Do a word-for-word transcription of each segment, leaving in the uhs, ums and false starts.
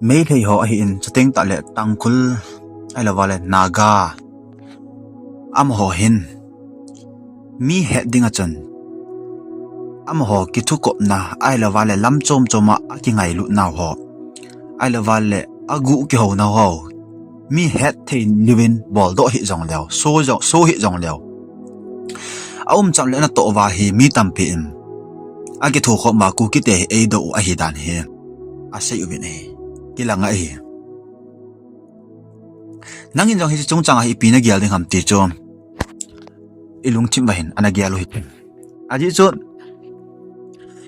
Meitei ho ahin, chuteng tahle Tangkhul, ahilouva le Naga, amaho hin mi het ding a chun, amaho kithukopna, ahilouva le lam chom chom a akingailutnau ho, ahilouva le aguh kihounau ho, mi het thei louvin boldoh hih jongleu, so jong, so hih jongleu, aumchan le natoh uva hi mi tampi in akithukhom uva Kukite hi eidoh u ahidan hi asei uvin ahi, kilang ahi. Nangin jong hiche chungchang a hi ipi nagel ding ham ti chu ilungthim uva hin ana gel u hite. Ajeh chu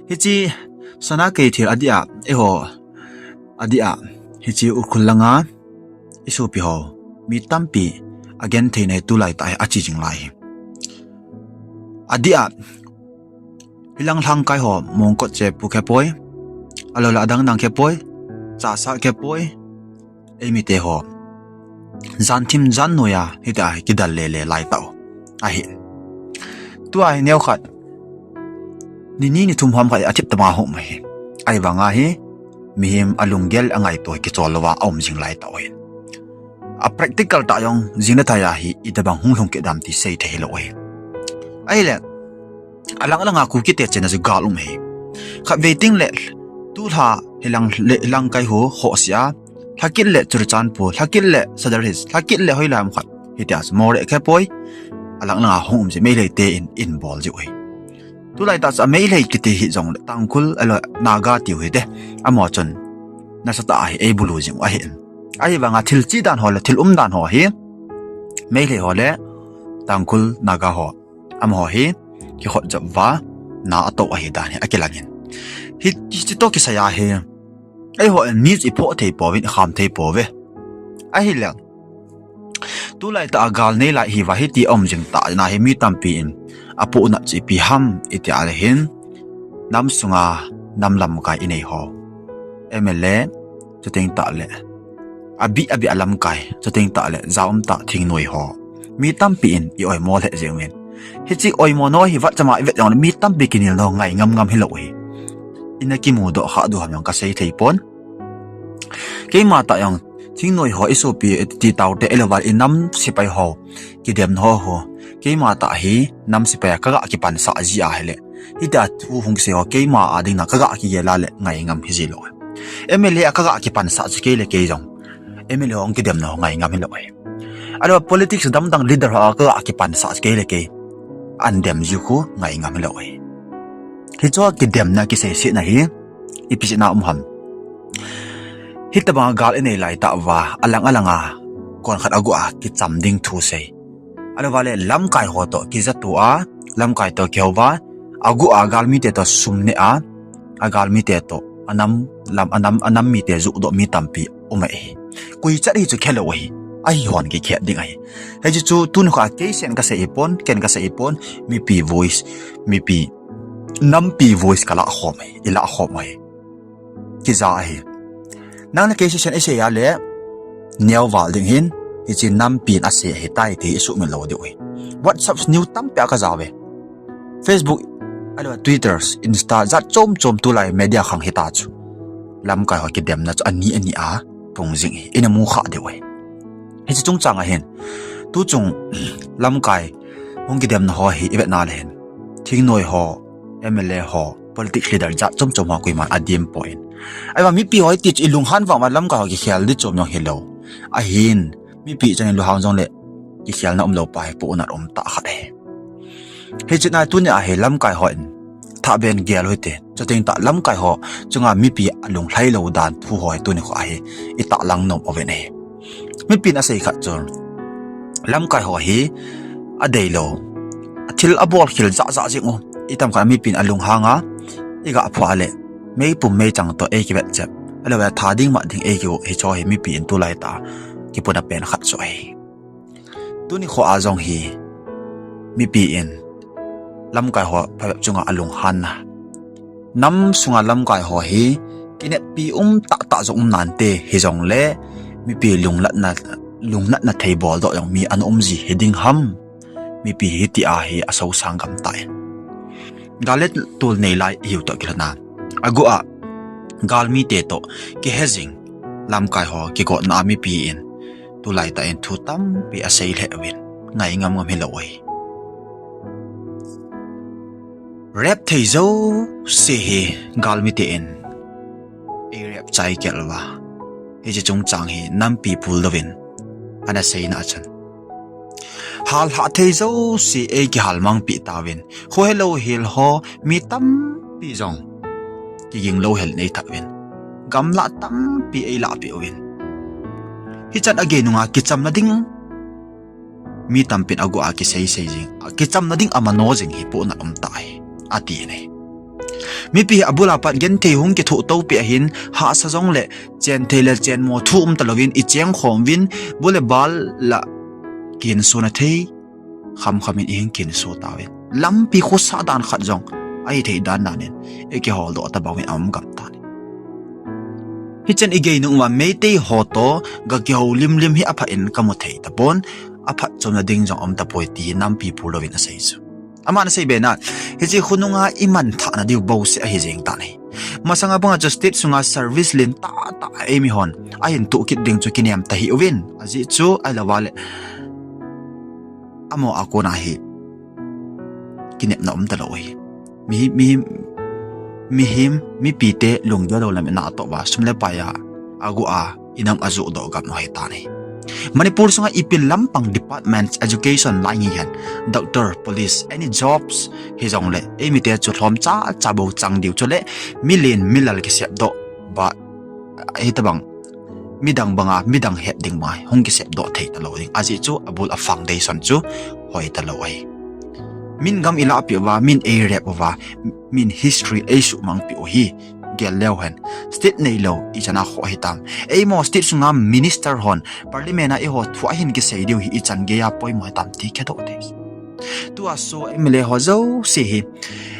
hiche Sana Keithel adeh a, eiho adeh a, hiche Ukhrul langa isopi ho mi tampi agentheina hi tulai tah hi ache jing lai hi. Adeh a, hilang lhangkai ho mongkot che pu khepoi, ahiloule adang dang khepoi, chasa khepoi, eimite ho janthim jan noiya hitia hi kidal lele lai tah u ahi. Tua hi neokhat nini nithum ham khat athip tama hung um ahi. Ahivanga hi mihem alunggel angaito hi kichol louva aum jing lai tah u ahi. A practical tah jong jing le thai a hi itobang hung lhung kit dam ti sei thei hilou ahi. Ahile, alang langa Kukite chenna chu gal um ahi. Khatvei tengle tulha hilang, le, lhangkai ho khohse a, lhakit le Churachandpur, lhakit le Sadar Hills, lhakit le hoilai ham khat, hitia chu Moreh khepoi, alang langa hung um jeh Meitei te in, in bol jiu ahi. Tulai tah chu a Meitei kiti hijongle Tangkhul, ahilou Naga tiu hite, amaho chun nasatah a hi eibulu jing u ahin. Ahivanga thil che dan ho le thil um dan ho hi Meitei ho le Tangkhul, Naga ho, amaho hi kikhotjop uva na atoh ahidan hi akilangin. Hi, hiche toh kisai a hi eihon mi chu iphoh thei pouvin, ikham thei pouve. Ahile, tulai tah a gal nei lai hiuva hiti aum jing tah na hi mi tampi in apohnat chu ipi ham itia le hin, nam sunga nam lamkai inei ho, MLA, chuteng tahle abih abih a lamkai, chuteng tahle jaumtah thingnoi ho, mi tampi in i-oimo lheh jeng uvin. Hiche oimo nau hi vatchama ivet jongle mi tampi kinel nau ngai ngam ngam hilou ahi. Ina kimudoh khah diu ham jong kasei thei pon. Keima tah jong thingnoi ho, isopi, iti taute, ahilouva inam sepai ho kidemna ho, keima tah hi nam sepai a kaga kipansah ji ahile, hitia thu hung kisei ho keima a dingna kaga kigel a le ngai ngam hiji lou. MLA a kaga kipansah chu kei le kei jong MLA ho kidemna ho ngai ngam hilou ahi. Ahilouva politics dangdang leader ho a kaga kipansah chu kei le kei an dem jiu khu ngai ngam hilou ahi. Hiche kidemna kiseisetna hi ipi jeh a um ham? Hitobanga gal inei lai tah uva, alang alanga konkhat aguh a kicham ding thu sei, ahilouva le lamkai ho toh kijatoh a, lamkai toh kihou uva, aguh a galmite toh sum neh a, agalmite toh, anam, lam, anam, anam mite johdoh mi tampi um ahi. Koi chat hi chu khelou ahi. Ahihon kikhet ding ahi. Hiche chu tunikho a keisen kasei hipon, ken kasei hipon, mipi voice, mipi, nampi voice kalahkhom ahi, ilahkhom ahi. Kija ahi. Nang le kei sesen isei a le, neo val ding hin, hiche nampin asei ahitai ti isuhmil lou diu ahi. WhatsApp news tampi a kajauve. Facebook, ahilouva Twitter, Insta, jat chom chom tulai media khang hita chu, lamkai ho kidemna chu ani ani a pung jing hi ina mu kha diu ahi. Hiche chungchang a hin, tuchung lamkai hung kidemna ho hi ivetna le hin, thingnoi ho, MLA ho, politics leader jat chom chom ho koiman adem poi. Ahivang mipi ho hiti chu ilunghan vang uva lamkai ho kikhel di chom jong hilou. Ahin, mipi chan in lunghang jongle kikhelna umlou pa hi pohnat um tah khat ahi. Hiche na tunia hi lamkai hon thahbeh in gel u hite. Chuteng tah lamkai ho chunga mipi alunglhai lou dan thu ho hi tunikho a hi itahlang nom uvin ahi. Mipin asei khat chu, lamkai ho hi adeilou, athil abol khel jahjah jing u. Itam khat mipin alunghang a, iga phuah le meipum meichang toh eikivetchep, ahilouva tha ding mat ding eikiu, hiche hi mipi in tulai tah a kipuna pen khat chu ahi. Tunikho a jong hi mipi in lamkai ho phabep chunga alunghanna, nam sunga lamkai ho hi kineppi um tahtah jong um nante, hijongle mipi lungnatna, lungnatna thei boldoh jong mi ana um ji hiding ham? Mipi hitia hi asosang gamtah in, gal le tol nei lai ihiu toh kilhona, aguh a galmite toh kihe jing, lamkai ho kigotna a mipi in tulai tah in thu tampi asei lheh uvin, ngai ngam ngam hilou ahi. Rape thei jouse hi galmite in ei rape chai kit uva, hiche chungchang hi nampi puldou vin ana seina a chun, hallhah thei jouse ei kihalmangpeh tauvin, kho helou hel ho mi tampi jong kiging louhel in ei that uvin, gamlah tampi ei lahpeh uvin, hichan agei nunga kichamna ding mi tampin aguh a kiseisei jing, kichamna ding amano jing hi pohnat um tah ahi, ati ahi. Mipi hi abul a pat genthei hung kithoh toupeh ahin, hahsa jongle chen thei le chenmo thu um talouvin, ichengkhom uvin, bu le bal lah kihinso na thei khamkham in ihin kihinso tauvin, lampi khosah dan khat jong ahithei dandan in ikiholdoh tabang uvin aum gam tan ahi. Hichan igei nung uva Meitei ho toh gakihou limlim hi aphat in kamu thei tapon, aphatchomna ding jong aum tapoi ti hi nampi puldou vin asei chu. Aman asei bena, hiche khonunga imanthahna diu bouseh ahi jeng tan ahi. Masanga banga chu state sunga service lentah tah eimi hon ahin toh kit ding chu kinem tahih uvin, ajeh chu ahilouva le amaho a kona hi kinepna um talou ahi. Mihem, mihem, mipite lunggel lou lam in natoh uva sum le pai a aguh a inam ajohdoh gam u ahitan ahi. Manipur sunga ipi lampang departments, education line hihen, doctor, police, any jobs hijongle eimite chu lhomcha cha bou chang diu chule milen milal kisepdoh, but hitobang midang banga, midang het ding banga hung kisepdoh thei talou ding. Ajeh chu abul a foundation chu hoi talou ahi. Min gam ilahpeh uva, min ei rape uva, min history eisuhmangpeh u hi gel leu hen, state neilou ichan a khoh hitam? Eimo state sunga minister hon parliament a eiho thu ahin kisei diu hi ichan geiya poimo hitam ti kihedoh thei. Tua so MLA ho jouse hi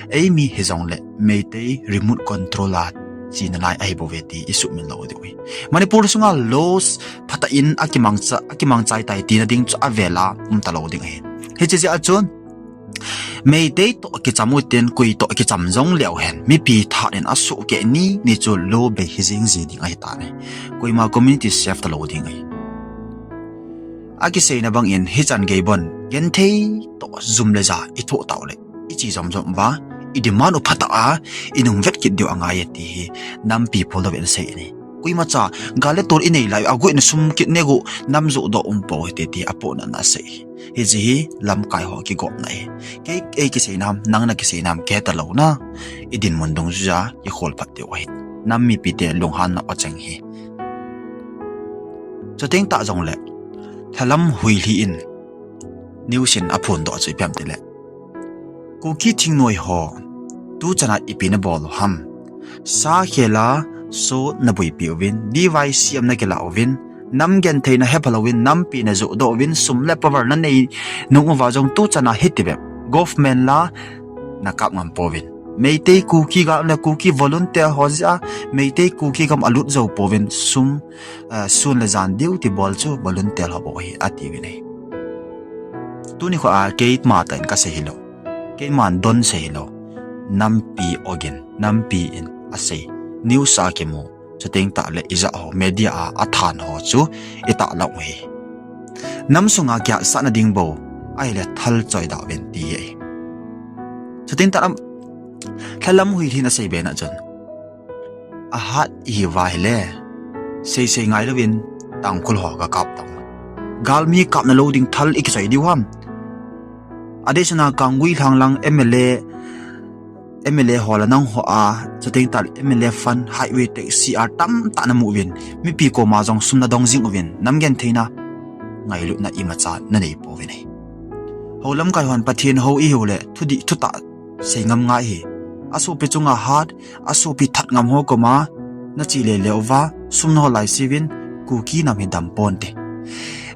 eimi hijongle Meitei remote control a chena lai ahibouve ti isuhmil lou diu ahi. Manipur sunga laws phatah in akimangcha, akimangchai tai tina ding chu avela um talou ding ahi. Hiche jeh a chun Meitei toh kicham utin, koi toh kicham jong leu hen, mipi thahat in asuhkeh ni ni chu law bei hijing ji ding ahitan ahi. Koima community safe talou ding ahi. Akiseina bangin hichan gei bon genthei toh jum le ja ithoh tauleh, iche jomjom uva, idemand u phatah a inung vet kit diu angai e ti hi nampi puldou vin asei ahi. Koimacha gal le tol inei lai, aguh in sum kit negu nam johdoh umpou hite ti apohnatna asei ahi. Hiche hi lamkai ho kigotna ahi. Kei, ei kiseina ham, nang nakiseina ham kihe talou na, idinmun dungjuija kikhol phat diu ahi. Nam mipite lunghanna acheng hi. Chuteng tah jongle, lhalam huilhi in news in aphondoh chu ipi ham itile, Kuki thingnoi ho tuchan a ipi nabol u ham? Sakhel a so naboipi uvin, D Y C M nakilah uvin, nam gentheina hepha louvin, nampi najohdoh uvin, sum le power nanei nung uva jong tuchan a hitibep government la nakap ngam pouvin. Meitei Kuki gam le Kuki volunteer ho jeh a Meitei Kuki gam alut jou pouvin, sum, eh, sun le jan duty bol chu volunteer ho bou ahi, atiuvin ahi. Tuni kho a keima tah in kasei hilou, keiman don sei hilou, nampi ogin, nampi in asei, news a kimu, chuteng tah le ijat ho, media a athan ho chu itahlang u ahi. Nam sunga kihatsahna ding bou ahile thal choidah uvin ti ahi. Chuteng tah lam, lhalam huilhi in asei bena chun, ahat ihiuva ahile, seisei ngailouvin Tangkhul ho gakap tang. Galmi kapna lou ding thal ikichoi diu ham? Adeh suna Kanggui lhang lang MLA, MLA ho le nangho a, chuteng tah le MLA fund, highway tax, C R tamtah namu uvin, mipi koma jong sum nadong jing uvin, nam gentheina ngailutna imacha nanei pouvin ahi. Hou lamkai hon Pathen hou ihiu le thudih thutah sei ngam ngai ahi. Asopi chunga hat, asopi that ngam ho koma nache lele uva, sum naholai seuvin, Kuki nam hi dam ponte.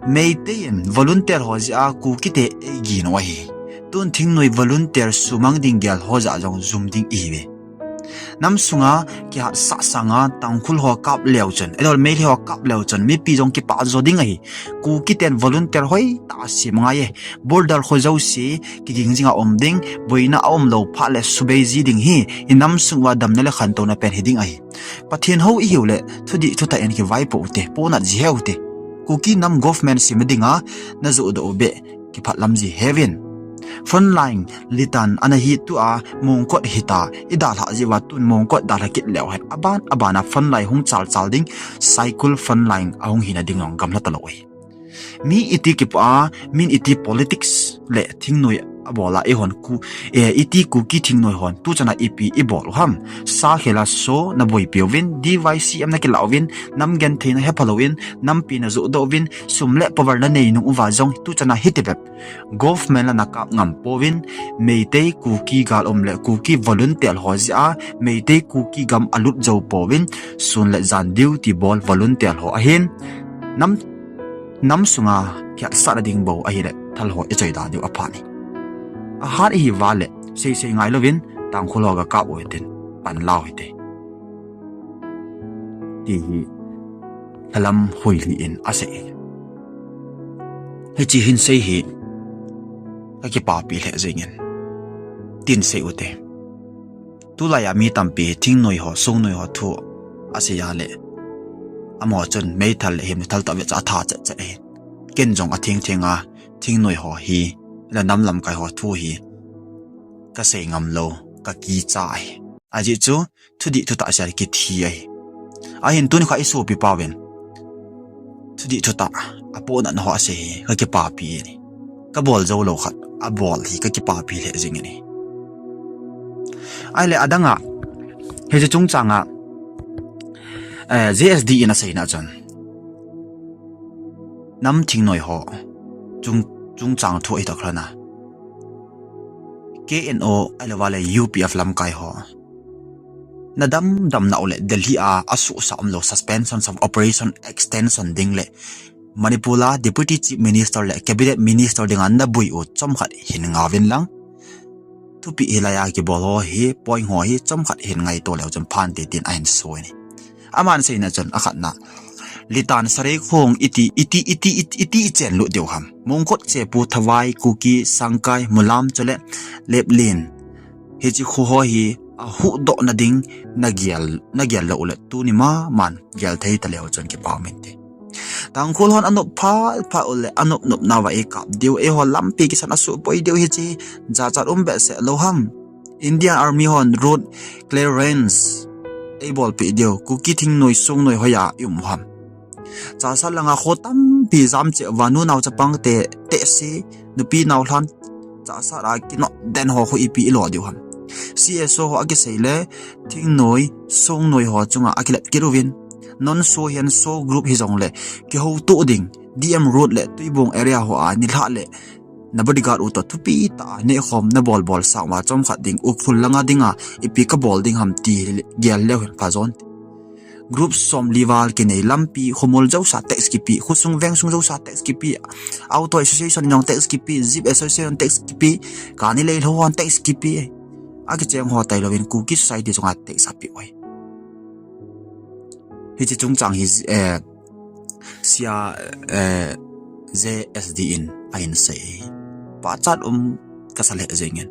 Meitei in volunteer ho jeh a Kuki te eigin u ahi. Tun thingnoi volunteer sumang ding gel ho jeh a jong jum ding ihiuve. Nam sunga kihatsah sanga Tangkhul ho kap leu chun, ahilouleh Meitei ho kap leu chun, mipi jong kipah jo ding ahi. Kuki ten volunteer hoitah a sem ngai e. Border kho jouse kiging jinga um ding, boina aumlou phat le subei ji ding hi, i nam sung uva damna le khantouna pen hi ding ahi. Pathen hou ihiu le, thudih thutah in kivaipoh ute, ponat ji heu te. Kuki nam government sem dinga najohdoh u beh kiphatlam ji heuvin. Frontline litan ana hi tua, Mongkot hita, idalhah jiuva tun Mongkot dalha kit leu hen, aban abana frontline hung chalchal ding, Saikul frontline ahung hina ding jong gamla talou ahi. Mi iti kipa, min iti politics le thingnoi abola eihon ku, e, iti Kuki thingnoi hon tuchana ipi ibol u ham? Sakhela so naboipi uvin, D Y C M nakilah uvin, nam gentheina hepha louvin, nampi najohdoh uvin, sum le power nanei nung uva jong tuchana hitibep government la nakap ngam pouvin, Meitei Kuki gal um le Kuki volunteer ho jeh a Meitei Kuki gam alut jou pouvin, sun le jan duty bol volunteer ho ahin, nam nam sunga kihatsahna ding bou ahile thal ho ichoida diu apha ni. Ahat ihiuva le seisei ngailouvin Tangkhul ho gakap u hitin, panlau hite, ti hi Lhalam Huilhi in asei. Hiche hinsei hi kakipapi lheh jengin, tin sei ute. Tulai a mi tampi hi thingnoi ho, songnoi ho thu asei a le, amaho chun meithal le himthal tah ve chu atha chet chet ahi. Ken jong atheng theng a thingnoi ho hi, le nam lamkai ho thu hi kasei ngam lou, kakicha ahi. Ajeh chu thudih thutah sel kithi ahi. Ahin tuni kha isopi pauvin thudih thutah apohnat ho asei hi kakipapi ni. Kabol jou lou khat abol hi kakipapi lheh jengin ahi. Ahile adanga, hiche chungchanga, eh, J S D in aseina chun, nam thingnoi ho chung, chungchang thu ahi taklana, K N O ahilouva le U P F lamkai ho nadam damna u le Delhi a asuhsa umlou suspension of operation extension ding le Manipur a Deputy Chief Minister le Cabinet Minister dinga nabui u chomkhat hin ngauvin lang, thupeh hilai a kibol ho hi, point ho hi chomkhat hin ngaito leu chun phante tin ahin soi ni. Aman seina chun akhatna, Litan Sareikhong iti, iti, iti, iti, iti ichenlut diu ham? Mongkot, Chepu, Thawai, Kuki, Sangkai, Mulam chule Leplin, hiche kho ho hi ahuhdohna ding nagel, nagel lou le tuni maman gel thei taleu chun kipa um inte. Tangkhul hon anop phat phat u le anop nop nauva eikap diu, eiho lampi kisan asuhboi diu hiche jachat um behseh lou ham? Indian Army hon road clearance eibolpeh diu, Kuki thingnoi songnoi hoiya i um u ham? Chassad langa kho tampi jam cheh uva, nunao chapang te, tehse, nupi naolhan, Chassad a kinot den ho khu ipi ilo diu ham? C S O ho akisei le, thingnoi songnoi ho chunga akilet kit uvin, non-SoO hihen SoO group hijongle kihoutoh ding, D M Road le Tuibong area ho a nilhah le na bodyguard u toh thupeh tah a nehkhom nabol bol sang uva chomkhat ding, Ukhrul langa dinga ipi kabol ding ham ti gel leu hin phajon. Group somli val kinei, lampi, khomol jousa tax kipeh, khosung vengsung jousa tax kipeh, auto association jong tax kipeh, jeep association tax kipeh, kani leilhou hon tax kipeh, akicheng ho tailouvin Kuki society chunga tax apeh uve. Hiche chungchang hi, eh, Sia, eh, J S D in ahin sei. Pachat um kasa lheh jengin.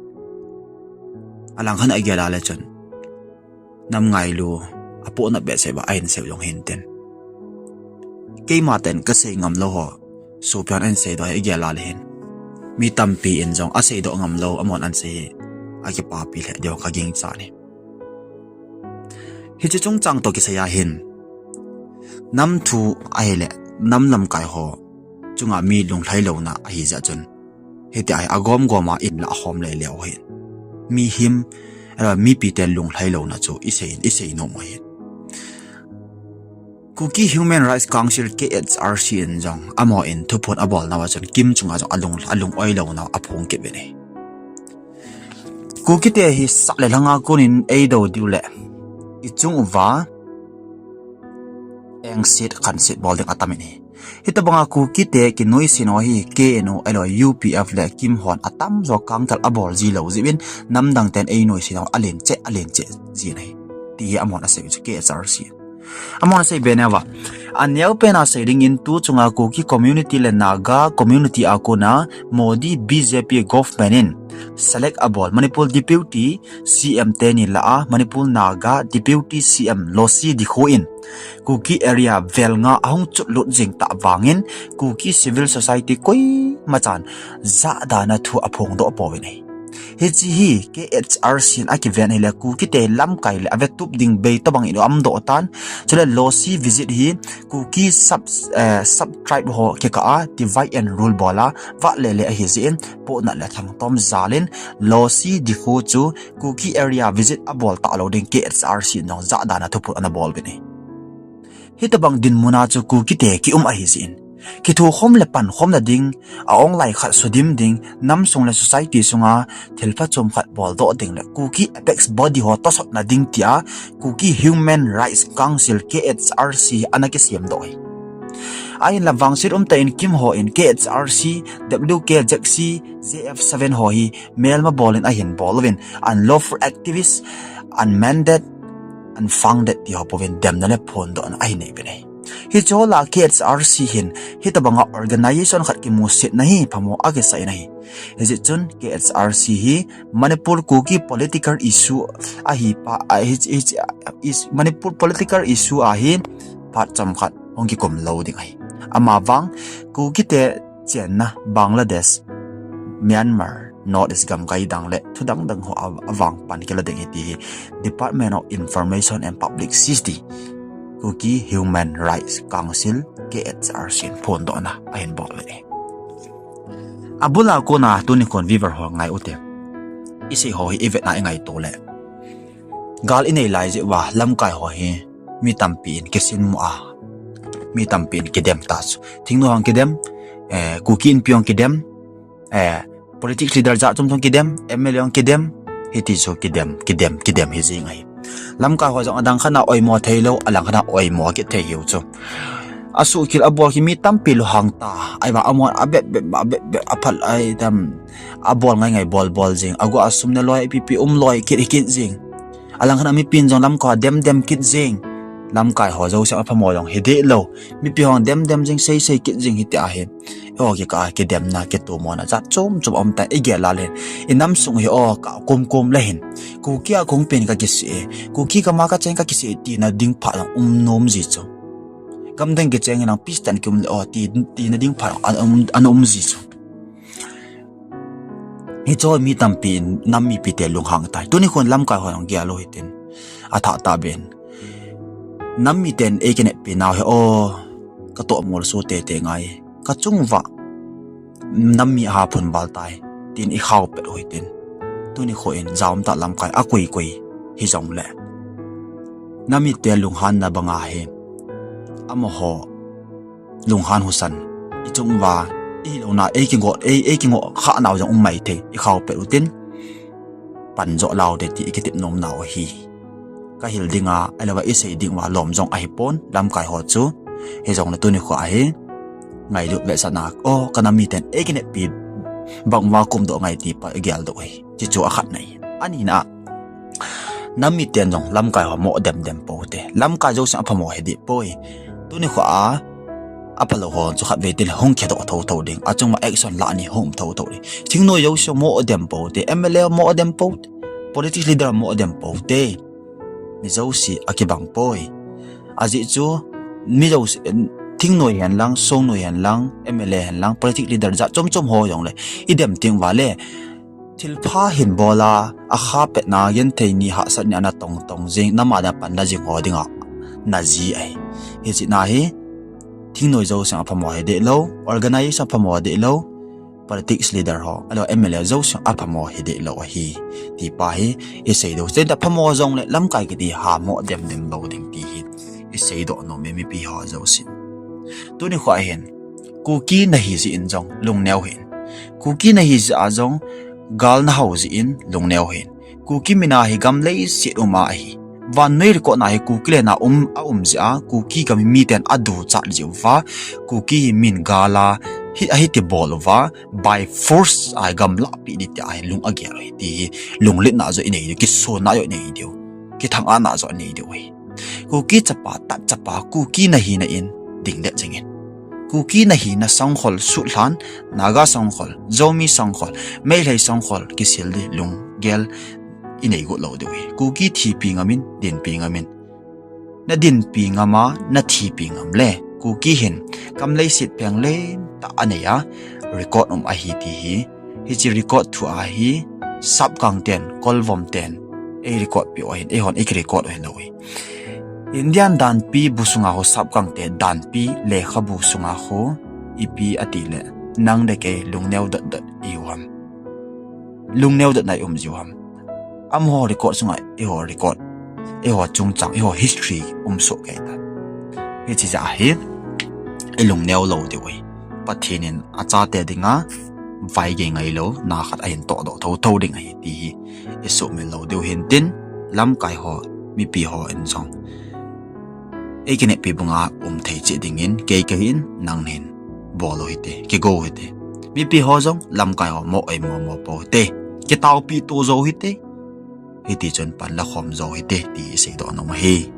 Alangkhat a igel a le chun, nam ngailu apohnat behseh uva ahin sei jong hintin, keima ten kasei ngam lou ho sopi hon ahin seidoh a igel a le hin, mi tampi in jong aseidoh ngam lou, amahon ahin sei hi akipapi lheh diu kagingchan e. Hiche chungchang toh kisai a hin, nam thu ahile nam lamkai ho chunga mi lunglhai louna ahi jeh chun, hitia hi agom gom a inlah khom lele u hin, mihem, eh, mipi te lunglhai louna chu isei, isei nom u hin. Kuki Human Rights Council, K H R C in jong amaho in thuphon abolnauva chun KHIM chunga jong alung, alung oilouna aphong kit uvin ahi. Kuki te hi sah le lhanga konin eido diu le ichung uva engset khanset bol ding atamin ahi. Hitobanga Kuki te kinoise ho hi K N O ahilouleh U P F le KIM hon atamjo counter abol ji lou jeh in namdang ten einoise ho alen cheh, alen cheh jin ahi. Ti hi amahon asei chu K H R C. Amahon asei be neva. Aneopen a sei dingin tu chunga Kuki community le Naga community a kona Modi B J P government in select abol Manipur Deputy C M teni lah a Manipur Naga Deputy C M Losi Dikhu in Kuki area vel nga ahung chutlut jing tah vangin Kuki civil society koimachan jahdan a thu aphongdoh pouvin ahi. Hiche hi K H R C in akiven ahile Kuki te lamkai le avetup ding bei tobang in aumdoh tan. Chule Losi visit hi Kuki sub, eh, sub tribe ho kikah a divide and rule bol a vahle le ahi jeh in pohnat le thangtom jal in Losi Dikhu chu Kuki area visit abol talou ding K H R C in jong jahdan a thuphon ana bol uvin ahi. Hitobang dinmun a chu Kuki te kium ahi jeh in kithokhom le pankhomna ding, a-ong lai khat sudim ding, namsung le society sunga thilpha chom khat boldoh ding le Kuki apex body ho tosotna ding tia Kuki Human Rights Council K H R C ana kisemdoh ahi. Ahinla vangset umtah in KIM hon K H R C, W K Z C, J F seven ho hi melma bol in ahin bol uvin unlawful activist, unmandate, unfounded ti ho pouvin demna le phondohna ahin nei uvin ahi. Hiche ho lah a K H R C hin hitobanga organization khat kimusetna hi phamo akisah in ahi. Hijeh chun K H R C hi Manipur Kuki political issue ahi pa, a, hi, hi, is, Manipur political issue a hi phat chomkhat hung kikum lou ding ahi. Amavang Kuki te chenna Bangladesh, Myanmar, North East gamkai dang le thu dang dang ho a, avang pan kila ding ahi ti hi Department of Information and Publicity, Kuki Human Rights Council, K H R C in phondohna ahin bol uvin ahi. Abul a kona tuni khon viewer ho ngai ute. Isei ho hi ivetna ingaito le gal inei lai jeh uva lamkai ho hi mi tampi in kisinmo a, mi tampi in kidem ta chu. Thingnoi hon kidem, eh, Kuki Inpi hon kidem, eh, politics leader jat chom chom kidem, M L A hon kidem, hiti chu kidem, kidem, kidem hi jing ahi. Lamkai ho jong adang khat na oimo thei lou, alang khat na oimo kit thei hiu chu. Asuhkhel abol hi mi tampi lunghang ta, ahivang amahon abep bep, abep bep, aphal ai tam, abol ngai ngai bol bol jing, agu a sum ne loi, ipi pi um loi kit, kit jing. Alang khat a mipin jong lamkai ho dem dem kit jing. Lamkai ho jouse aphamo jong hi deh lou. Mipi hon dem dem jing, sei sei kit jing hiti ahi. Eiho kikah a kidemna, kitomona jat chom chom aum tan igel a le hin. Inam sung hi o ka kom kom le hin. Kuki a kong pen ka kisih e. Kuki gam a ka cheng ka kisih e tina ding phat jong um nom ji chu. Gamdang kicheng hilang peace ten kium le o ti, tina ding phat jong ana um, ana um ji chu. Hiche ho mi tampi in nam mipi te lunghang tai. Tuni khon lamkai ho jong gel u hitin. Athah tah ben. Nam miten eikineppi nau hi o, katoh molso tete ngai. Kachung uva nam mi aha phun val tai, tin ikhao pet u hitin. Tuni khon jaum tah lamkai akoi koi hijongle nam mite lunghanna banga hi amaho lunghan husan ichung uva, ihilouna eikingoh, ei, eikingoh khah nau jong um mai thei, ikhao pet u tin. Pan jo lau te ti ikitep nom nau ahi. Ka hil dinga, ahilouva isei ding uva lom jong ahipon, lamkai ho chu. Hijongle tuni kho ahi. Ngailut vetsahna, o, ka nam miten eikineppi bang uva kumdoh ngai ti pa igeldoh ahi. Hichu akhatna ahi. Anina, nam miten jong lamkai ho mo dem dem pou te. Lamkai jousen aphamo hi deh poi. Tuni kho a, aphalou ho chu khatvei tin hung khedoh thotho ding. Achunga action la ni hung thotho ding. Thingnoi jouse mo dem pou te. M L A mo dem pou te. Politics leader mo dem pou te. Mi jouse akibang poi. Ajeh chu, mi jouse, thingnoi hen lang, songnoi hen lang, M L A hen lang, politics leader jat chom chom ho jongle idem teng uva le, thilpha hin bol a, akha petna genthei ni hahsat ni ana tong tong jing, nam a dia panla jing ho dinga naji ahi. Hiche na hi, thingnoi jousen aphamo hi deh lou, organization aphamo deh lou, politics leader ho, ahilouleh M L A jousen aphamo hi deh lou ahi. Ti pa hi isei diu. Chuteng tah phamo jongle lamkai kiti ha mo dem dem bou ding ti hi isei doh nom e mipi ho jousen. Tuni kho ahin, Kuki nahi jeh in jong lungneo hih in. Kuki nahi jeh a jong gal nahao jeh in lungneo hih in. Kuki min a hi gam leiset um a ahi. Vannoi record na hi Kuki le na um a um jeh a, Kuki gam hi miten aduchat jeh uva, Kuki hi min gala, hi ahi ti bol uva, by force a gamlahpeh ding ti ahi lung agel u hi ti hi, lunglhitna jo inei diu, kisonna jo inei diu, kithang-atna jo inei diu hi. Kuki chapa, tat chapa, Kuki nahina in ding det jingin. Kuki nahina sangkhol sutlhan, Naga sangkhol, Zomi sangkhol, Meitei sangkhol, kisil ding lunggel inei got lou diu hi. Kuki thipi ngamin, dinpi ngamin. Na dinpi ngam a, na thipi ngam le. Kuki hin, kam leiset pheng lentah anei a, record um ahi ti hi. Hiche record thu ahi, sapkang ten, kolvom ten, ei record peh u ahin, eihon ei record u hilou hi. Indian danpi bu sunga ho sapkang te danpi lekhabu sunga ho ipi ati le, nang le kei lungneo dot dot ihiu ham. Lungneo dot na i um jiu ham. Amaho record sunga eiho record, eiho chungchang, eiho history um soh kei ta. Hiche jeh a hi, i lungneo lou diu hi. Pathen in achate dinga, vaigei ngailou, na khat ahin tohdoh thouthou ding ahi ti hi, i suhmil lou diu hintin, lamkai ho, mipi ho in jong. Ei kineppi banga um thei cheh dingin, kei kahin, nang nahin, bol u hite, kigo u hite. Mipi ho jong, lamkai ho mo ei mo mo pou hite. Kitaopi to jou hite. Hiti chun pan la khom jou hite, ti i seidoh nom ahi.